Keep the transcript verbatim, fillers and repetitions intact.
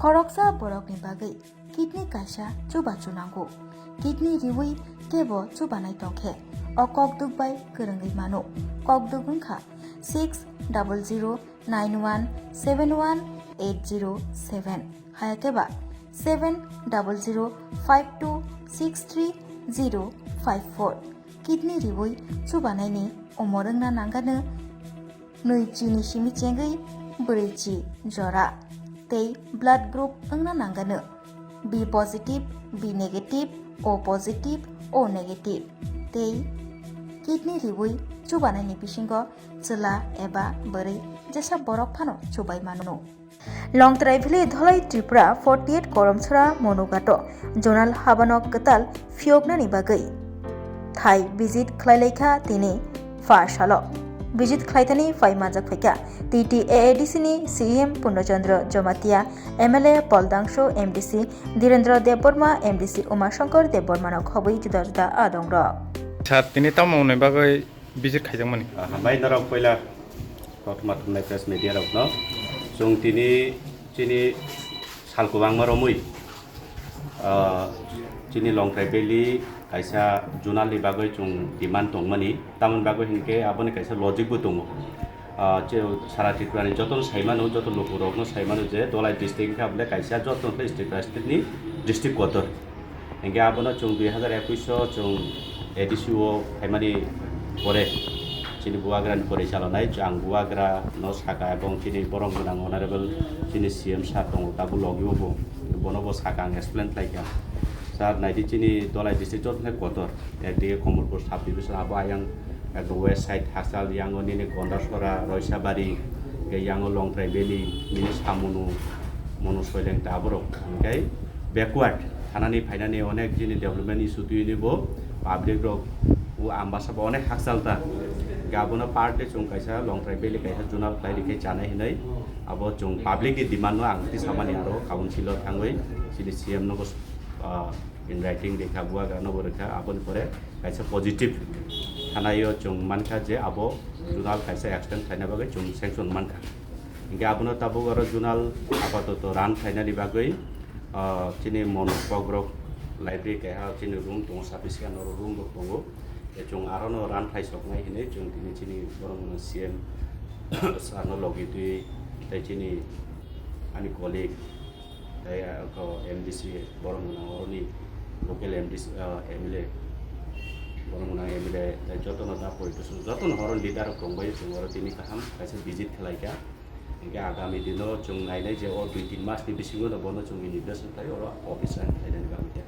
Khoroksa borokni bagwi kidney kaisa chubachu nango. Kidney riwi kebo chubanai tongkhe o kokduk bai kwrwngwi mano. Kokduk wngkha six double zero nine one seven one eight zero seven, hayakhe ba seven double zero five two six three zero five four. Kidney riwi chubanaini umor wngna nangano nui chini simi chengwi bwrwi chi jora tei blood group wngna nangano B positive, B negative, O positive, O negative tei kidney riwi chubanaini bisingo chwla eba bwrwi jesa borok phano chubai mano. Longtrai Valley Dholai Tripura forty eight Koromsora Monugato Zonal Habanok kwtal phiyoknani bagwi thai visit khlailaikha tini pha salo. Visit khlaithani phai manjak phaikha T T A A D C ni C E M Purno Chandra Jamatia, M L A Paul Dangso, M D C Dhirendra Debbarma, M D C Uma Shankar Debbarma no khobwi juda juda adongrok. Sir, tini tamo ni bagwi visit khaijakmani? Ah, hambai norok poila kothoma thumnai press media rokno. Chwng tini chini sal kwbangma romwi, ah, chini Longtrai Valley kaisa zonal ni bagwi chwng demand tongmani. Tamoni bagwi hinkhe aboni kaisa logic bo tongo. Ah, che sara Tripura ni jotono saimano, joto lukurokno saimano je Dholai district hinkhe abole kaisa jotono khe Tripura state ni district kotor. Hinkhe abono chwng dui hazar ekush o chwng A D C o phaimani pore chini bubagrani pore chalonai ang bubagra no saka ebong chini borom gwnang honorable chini C M sir tongo tabuk logi o bo, bono bo saka ang explain khlaikha. Sir, naidi chini Dholai district joto khe kotor, ekdigi Komolpur sub division abo ayang ekdom west side Hasal, yango nini Gondasora, Roisabari, ke yango Longtrai Valley, nini Samunu, Monu Soileng ta aborok. Hinkhe backward thanani phainani onek jini development issue twiwi bo public rok o Ambasa bo onek hakchal ta. Hinkhe abono part de chwng kaisa Longtrai Valley kaisa zonal khlai rikhe chanai hinwi abo chwng public ni demand no ang twi samani aro council o thangwi chini C M no bo, ah, in writing rikha, bubagra no bo rikha, aboni pore kaisa positive thanaio chwng mankha je abo zonal kaisa extend khlaina bagwi chwng sanction mankha. Hinkhe abono tabuk oro zonal apatoto run khlainani bagwi, ah, chini Mono Kokrok library keha chini room tongo, sapi sika noro room rok tongo. Tei chwng arono run khlai soknai hinwi chwng tini chini borok no C M sir no logi twi tei chini ani colleague tei, ah, ko M D C borok gwnang oroni local M D C, ah, M L A borok gwnang M L A tei jotono da politician jotono horo leader rok tongbai chwng oro tini kaham kaisa visit khlaikha. Hinkhe agami dino chwng nainai je o dui tin mas ni bisingo no bono chwng inauguration khlai oro office sign khlainani bagwi tei.